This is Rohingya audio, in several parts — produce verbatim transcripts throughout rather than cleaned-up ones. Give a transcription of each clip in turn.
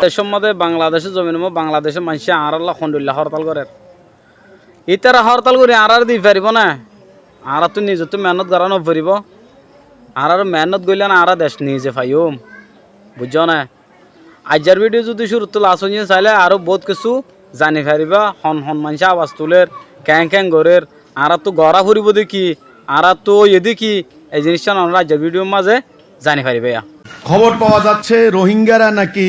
Decór mazé Bangladecór zominor mazé Bangladecór maincé añárálla hondilla hórtal gorér. Ítara hórtal gorí añáráre di faribó né? Añáráttu nizottú mehénnot gorá noforibó. Añáráre mehénnot goillé né añára dec nize faiyúm. Buijjó né? Aijjar bídiyo zudi cúruttú las foijjonto sailé aró boóut kessú zani faribá, hon hon maincé abas tulér, keén keén gorér, añáráttu gorá foribó dé ki, añáráttu óiye dé ki, ei ziníccán onorá aijjar bídiyor mazé zani faribá yá. খবর পাওয়া যাচ্ছে রোহিঙ্গারা নাকি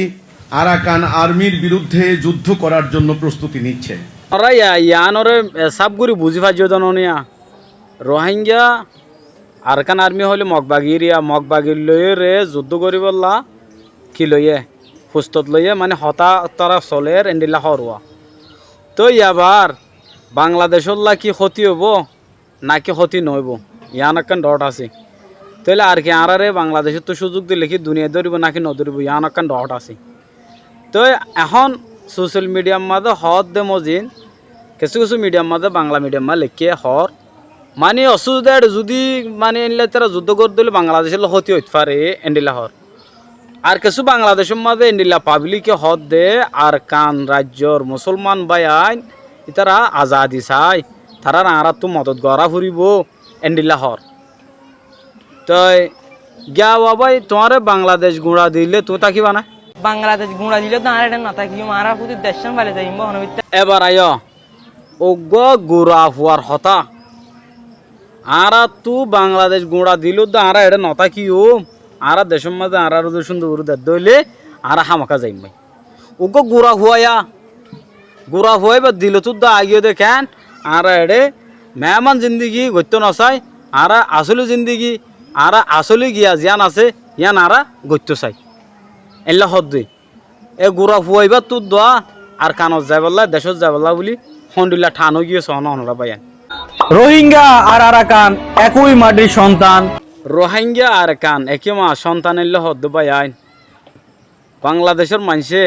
আরাকান আর্মির বিরুদ্ধে যুদ্ধ করার জন্য প্রস্তুতি নিচ্ছে। Onorá yá, yiánoré, e, sáf gorí buzí faijjó dé noníya. Rohingya Arakan Army hoilé Mog bagir yá, Mog bagir loiyóre zuddó goríbolla ki loiyé, fustot loiyé, mani hotá tará solér endilla hoór. Tói abar Bangladecólla ki hóti óibo náki hóti noóibo, yián ekkán dhoót asé. Tóile ar ki añáráre Bangladecóttu cúzuk dile ki duniyai dóribo náki nodóribo, yián ekkán dhoót asé. Tói ehón sosiyal midiyar mazé hoódde mozin, kessú kessú midiyar mazé, Bangla midiyar mazé leikké hoór, mani ossúbida eçé zudi mani endilla ítara zuddó gorédde óile Bangladecólla hóti óit fare, endilla hoór. Ar kessú Bangladecór mazé endilla pablike hoódde Arkan raijjor musólman báiyain ítara azadi sai, taráre añáráttu modot gorá foribó, endilla hoór. Toi giya wa bái, tuáñre Bangladec guñça dilé tuñí tákiba né? Bangladec guñça dilé dé añára eçé notákiyum, añára fúti deccán fali zaiyum bá hono bitta. Ebar aiyó, uggúa gura fuar hotá. Añáráttu Bangladec guñça dilé dé añára eçé notákiyum, añára decór mazé añáráre zudi cúndor gorí dedde óile añára hámaká zaiyum bái. Uggúa gura fua yá, gura fua íbar dilottú dé aigiyé dé keén, añára eçé meéman zindigi goittó nosai, añára asóli zindigi, añára asóli giya ziyán asé, yían añára goittó sai. Eilla hoódde. E gura fua íbattu dé Arkanot zaibálla, decót zaibálla buli hondilla than óigiyé soóno onorá báiyain. Rohingya আর আরাকান একই মাটির সন্তান। Rohingya Arakan ekí maa sontan eilla hoódde báiyain. Bangladecór maincé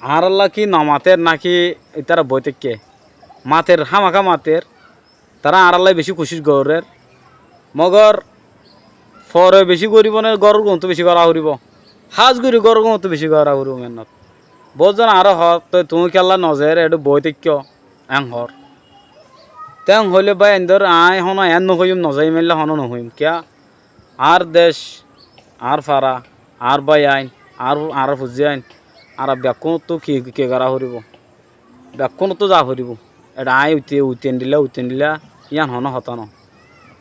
añárálla ki nomater náki ítara boói táikke? Mater, hámaká mater. Tará añárálla bicí kucíc gorér. Mogor fore bicí goríbo né, góror gunottú bicí gorá foribó. Hás gorí góror gunottú bicí gorá foribó meénnot. Boóut zone añáre hoór, toi tuñí kiyólla nozaiyóre eçé boói táikko, eén hoór. Teén hoilé báiyaindór aññí honó eén nohoiyúm, nozaiyúm eénlla honó nohoiyúm. Kiyá? Añár dec, añár fara, añár báiyain, añár, añárár fuzzíyain, añára bekkúnottú ki, ki gorá foribó? Bekkúnottú zaa foribó. Eçé aññí uite, uite endilla, uite endilla, yían honó hotá noó.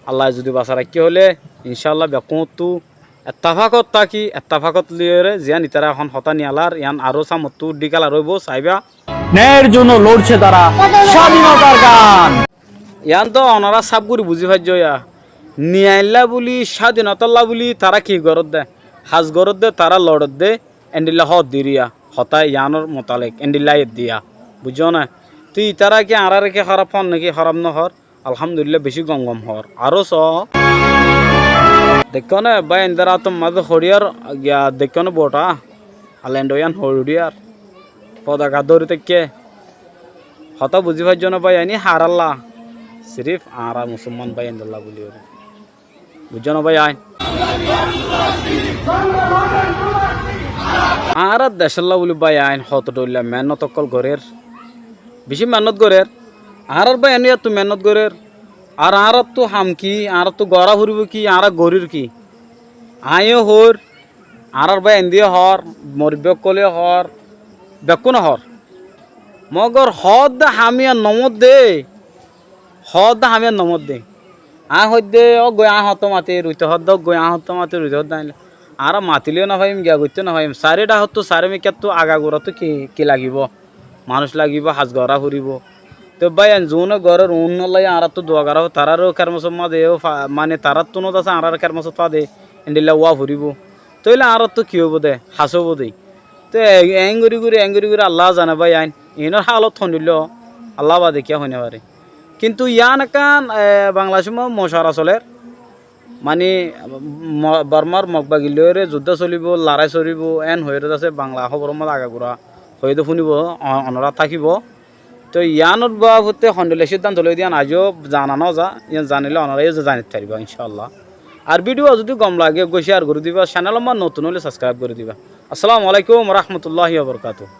Allaye zudi basa raikké hoilé, incálla bekkúnottú ettafákot táki, ettafákot loiyóre, ziyán itará ehón hotá niyalar, yían aró sámottú dhíkalar óibo, saibá. ন্যায়ের জন্য লড়ছে তারা, স্বাধীনতার গান। Yián toó onorá sáf gorí buzí faijjó yá. Niyailla buli, cádinotálla buli tará ki gorédde? Has gorédde, tará loçédde, endilla hoódde yá. Hotá yiánor mutalek endilla aiyédde yá. Buijjó né? Tui itará ki añáráre ki hóraf hoór né ki? Hóraf nohoór. Alhámdulílla, bicí gom gom hoór. Aró soó. Deikkó né, báiyaindór átor mazé hoçiyar giya deikkó né bothá. Alendo yían hoçiyar. Fotaka dóri táikke. Hotá buzí faijjó né báiyain, añárálla. Siríf añára musúlman báiyaindólla buli óre. Buijjó né báiyain? Añára decólla buli báiyain hoto dhoilla meénnot ókkol gorér. Bicí meénnot gorér. Añárár báiyain yó yáttu meénnot gorér. Ar añáráttu ham ki, añáráttu gorá foribó ki, añára gorír ki? Aññí yó hoóir, añárár báiyaindé yó hoór, moribbí ókkole yó hoór, bekkúne hoór. Mogor hoódde ham yían nomódde, hoódde ham yían nomódde. Aññí hoóidde óggoi aññí hotó matir, uite hoódde óggoi aññí hotó matir, uite hoódde aññí. Añára matilé yó nofaiyúm, giya goitté yó nofaiyúm. Sairé dhákottú, sairé mikkáttú aga guráttu ki, ki lagibó? Manúic lagibó, has gorá foribó. Te báiyain zuúne gorér uúnnolla yó añáráttu dua gorá foribó, taráre yó kermosót fade yó fa-, mane taráttu no dase añáráre kermosót fade, endilla wá foribó. Tóile añáráttu ki óibo dé? Has óibo dé. Te e-, eén gorí gorí, eén gorí gorí Alla zane báiyain. Iínor hálot hondilla, Alla bade kiyá hoi no fare. Kintu yián ekkán, e, Bangladecór mazé mocuwara solér. Mani, mo-, Bormar Mog bagir loiyóre zuddá solibó, larái solibó, eén hoiyóre dase Bangla hóboror mazé agagura hoiyé dé fúnibó, o-, onorá tákibo. Toi yiánor babote hondilla cíddanto loiyé dé yián aijjó zana no za, yián zanilé onorá yó zanit faribá, incálla. Ar bídiyo zudi gom lage, eggúa céar gorí diba, cenelor mazé notun óile sabskraib gorí diba. Assalamu alaikum warahmatullahi wabarakatuh.